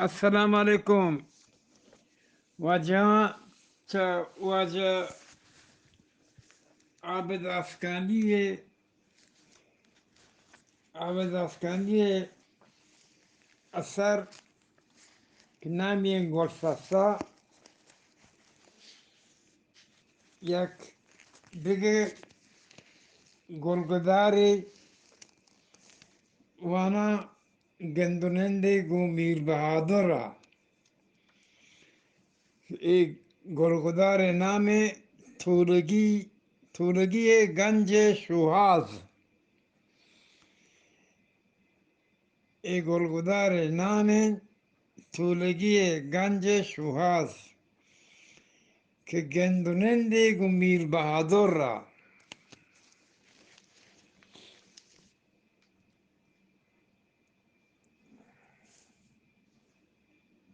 السلام علیکم۔ واجہ، چہ واجہ عابد آسکانی ءِ، عابد آسکانی ءِ اثر کہ نامی گلسسا، یک دگہ گلگدارے وانا گند و نندے گوں میر بہادر ءَ۔ اے گلگدار ءِ نام ءَ تولگی، تولگی ءِ گنج ءِ شوہاز۔ اے گلگدار ءِ نام ءَ تولگی ءِ گنج ءِ شوہاز کہ گند و نندے گوں میر بہادر ءَ۔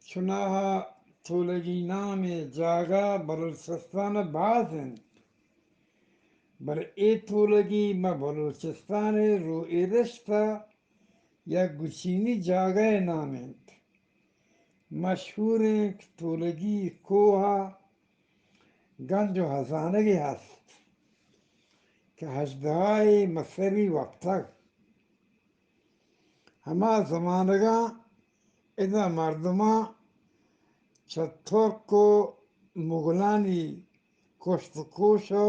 چناہا تولگی نامیں جاگہ بلوچستان ءَ باز انت، بلے اے تولگی ماں بلوچستان ءِ رو ایرشت ءَ یک گچینی جاگہ ءِ نام انت۔ مشہوریں تولگی کوہ ءَ گنج و ہزانگے ہست کہ اژدہائے مصری وپتگ۔ ہما زمانگاں ادا مردماں چہ ترک و مغلانی کشت و کوش و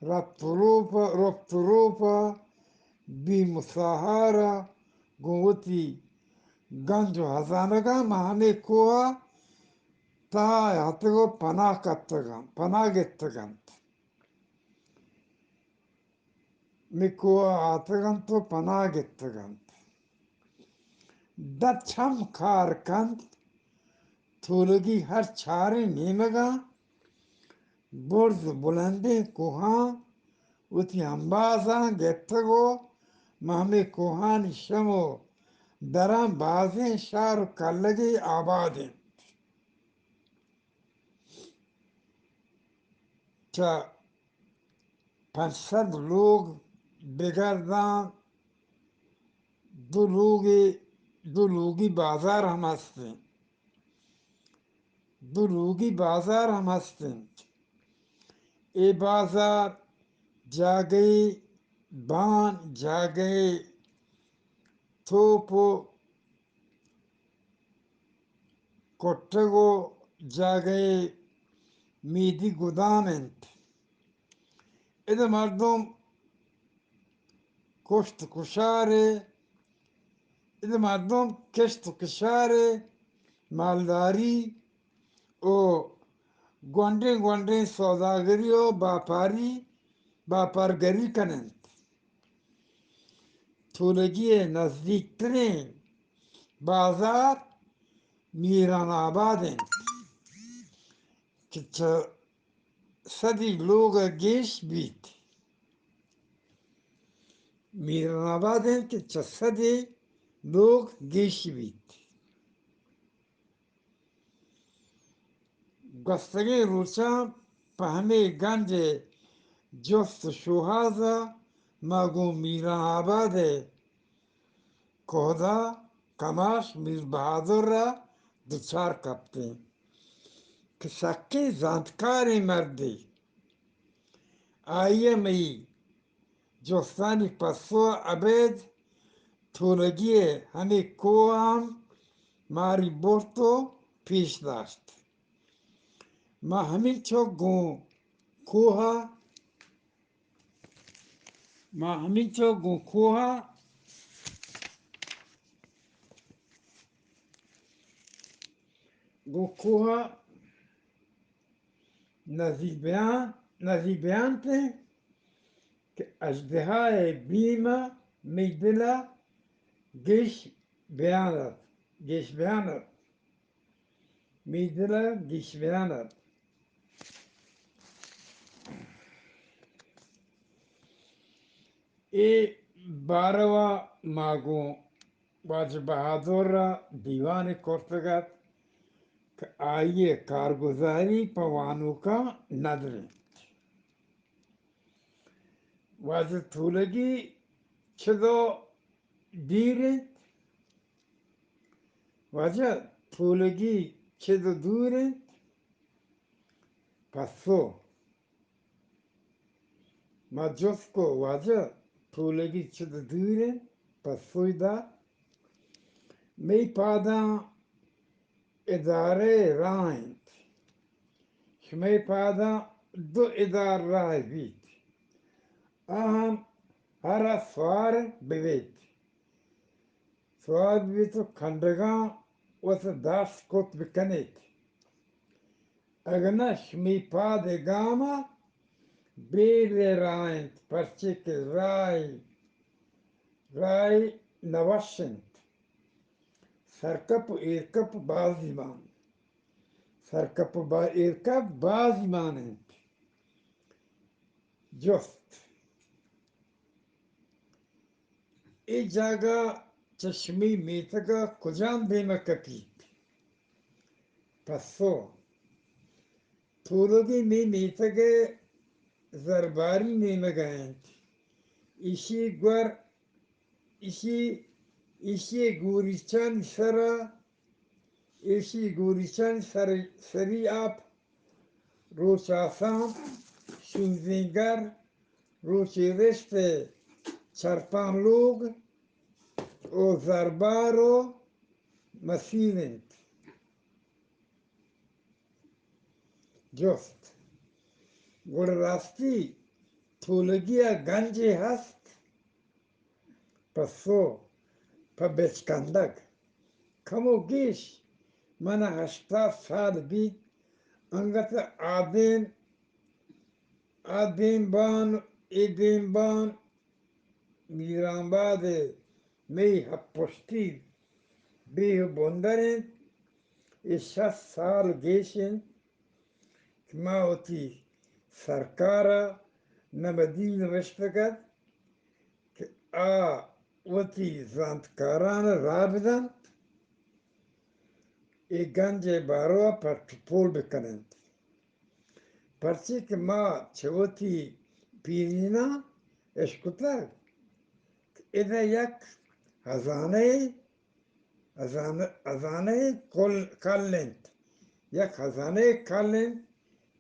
رپت و روپ، رپت و روپ ءَ بی مساہار ءَ گوں وتی گنج و ہزانگاں ماں ہمے کوہ ءِ تہا اتگ و پناہ کپتگ انت، پناہ گپتگ انت۔ مئے کوہ ءَ آتگ انت و پناہ گپتگ انت۔ دچ ہم کار کنت، تولگی ہر چاریں نیمگاں برز بلندیں کوہاں وتی امبازاں گپتگ و ماں ہمے کوہانی شم و دراں بازیں شہر و کلگے آباد انت۔ چہ پنچ سد لوگ بگر داں دو لوگے، دو لوگی بازار ہم ہست انت۔ دو لوگی بازار ہم ہست انت۔ اے بازار جاگہے بان، جاگہے توپ و کٹگ و جاگہے میدی گدام انت۔ ادا مردم کشت و کشارے، ادا مردم کشت و کشارے، مالداری و گونڈیں گونڈیں سوداگری و باپاری، باپارگری کن انت۔ تولگی ءِ نزدیکتریں بازار میران آباد انت کہ چہ سدی لوگ ءَ گیش بیت۔ میران آباد انت کہ چہ سدی لوگ گیش بیت۔ گوستگیں روچاں پہ ہمے گنج ءِ جست و شوہاز ءَ ما گوں میران آباد ءِ کہدا کماش میر بہادر ءَ دچار کپتیں کہ سکیں زانتکاریں مردے۔ آئی ءَ مئی جستانی پسو ءَ ابید تولگی ءِ ہمے کوہ ءَ ہم ماری برت و پیش داشت۔ ما ہمینچو گوں کوہ ءَ، ما ہمینچو گوں کوہ ءَ، گوں کوہ ءَ نزیک بیان، نزیک بیانتیں کہ اژدہا ءِ بیم ءَ مئی دل ءَ گیش بیان ات، گیش بیان ات، مئی دل ءَ گیش بیان ات۔ اے باروا ما گوں واجہ بہادر ءَ دیوانے کرتگ ات کہ آئی ءِ کارگزاری پہ وانوکاں ندر انت۔ واجہ تولگی چدو دیر انت؟ واجہ پولگی چد ءُ دور انت؟ پسو، ما جست کو، واجہ، پولگی چد ءُ دور انت؟ پسوی دات، مئی پاداں ادارہ راہ انت۔ شمئے پاداں دو ادار راہ بیت۔ آ ہم ہر سوار ببیت۔ سوار ببیت ءُ کنڈگاں وت داشت کت بکنیت۔ اگن شمئے پاد ءِ گام بیل ءِ راہ انت، پرچے کہ راہ، راہ نہ وش انت۔ سرکپ ءُ ایرکپ بازی مان۔ سرکپ ءُ با-، ایرکپ بازی مان انت۔ جست، اے جاگہ چہ شمئے میتگ ءَ کجام دیم ءَ کپیت؟ پسو، پولگی مئے میتگ ءِ زرباری نیمگ ءَ انت۔ ایشی ءِ گور، ایشی، ایشی ءِ گوریچانی سر ءَ، ایشی ءِ گوریچانی سر، سری آپ روچ آسان، شونزینگر، روچی رشت، چرپان لوگ ءُ زربار ءُ مسیر انت۔ جست، گڑا راستی پولگی ءَ گنجے ہست؟ پسو، پہ بچکندگ کمو گیش، من ءَ ہشتاد سال بیت، انگت آ دیم، آ دیم بان، اے دیم بان، میرانباد ءِ مئی ہپشتی بیہ ءُ بندر انت، اے شست سال گیش انت کہ ما وتی سرکار ءَ نمدی نبشتگ ات کہ آ وتی زانتکاران ءَ راہ بدنت، اے گنج ءِ بارو ءَ پٹ ءُ پول بکننت۔ پرچے کہ ما چہ وتی پیریناں اشکتگ کہ ادا یک ہزانہ ءِ، ہزانہ، ہزانہ ءِ کل، کل انت، یک ہزانہ ءِ کل انت،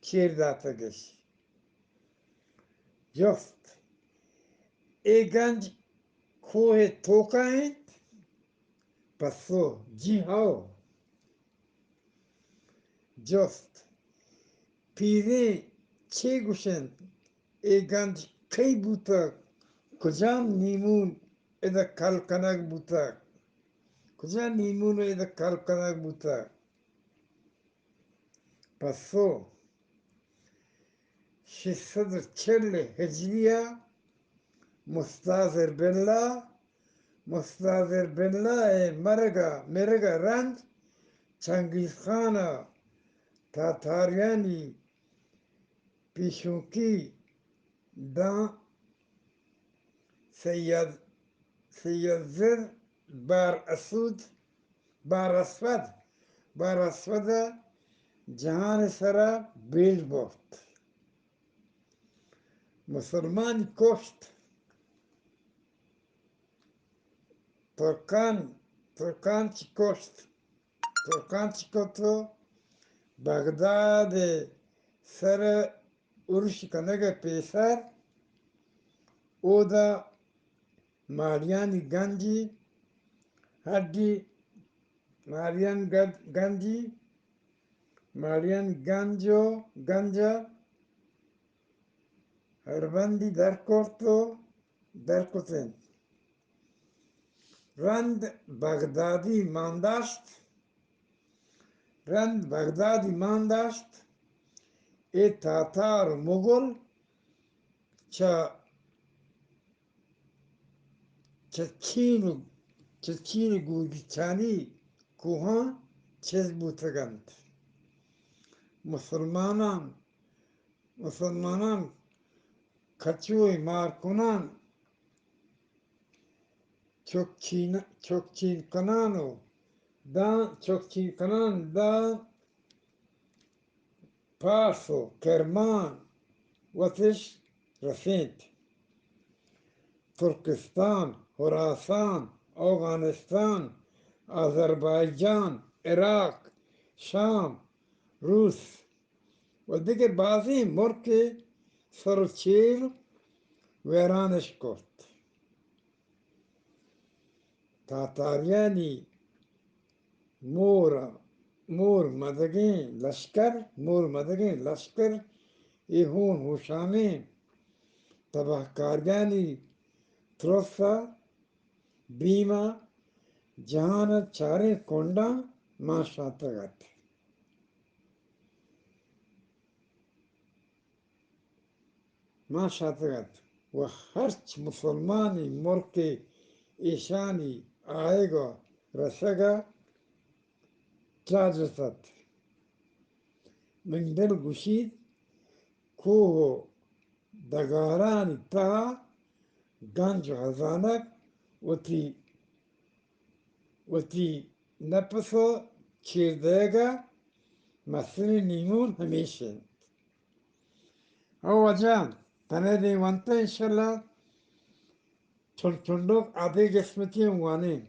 چیر داتگ اش۔ جست، اے گنج کوہ ءِ توکا انت؟ پسو، جی ہئو۔ جست، پیریں چے گوش انت؟ اے گنج کئی بوتگ؟ کجام نیمون ادا کل کنگ بوتگ؟ کجام نیمون ادا کل کنگ بوتگ؟ پسو، شش سد ءُ چل ہجری ءَ مستاظر باللہ، مستاظر باللہ ءِ مرگ ءَ، مرگ ءَ رند چنگیز خان ءَ تاتاریانی پیشونکی داں سید، سید زر بار اسود، بار اسود، بار اسود ءَ جہان ءِ سرا بیل برت۔ مسلمانی کشت۔ ترکان، ترکان چی کشت؟ ترکان چی کت؟ بغداد ءِ سر ارش کنگ ءَ پیسر اودا ماڑیانی گنجی ہڈی، ماڑیان گد-، گنجی، ماڑیان گنج ءُ گنج ءَ ہربندی در کرت ءُ در کت انت۔ رند بغدادی مان داشت، رند بغدادی مان داشت، اے تاتار ءُ مغل چہ، چہ چین ءُ، چہ چین ءُ گوریچانی کوہاں چست بوتگ انت۔ مسلمانان، مسلمانان کچوئے مار کنان، چکچین، چکچین کنان ءُ داں، چکچین کنان داں پارس ءُ کرمان وتش رسینت۔ ترکستان، خراسان، اوغانستان، آذربائیجان، عراق، شام، روس و دگہ بازیں ملک ءِ سر و چیل ویرانش کرت۔ تاتاریانی مور، مور مدگیں لشکر، مور مدگیں لشکر اے ہون ہوشامیں تباہکاریانی ترس ءَ بیم ءَ جہان ءِ چاریں کنڈاں مان شاتگ ات۔ مان شاتگ ات و ہرچ مسلمانی ملکے ایشانی آیگ ءُ رسگ ءَ چارجت ات۔ منی دل گوشیت، کوہ ءُ ڈگارانی تہا گنج ءُ ہزانگ وتی، وتی نپس ءَ چیر دئیگ ءَ مستریں نیمون ہمیش انت۔ او واجہ، تنے دیم ونت انشاءاللہ۔ چنڈ چنڈوک آدگہ قسمتی ہم وانیں۔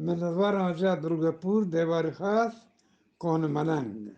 منتوار واجہ عبدالغفور، دیوار خاص، کون ملنگ۔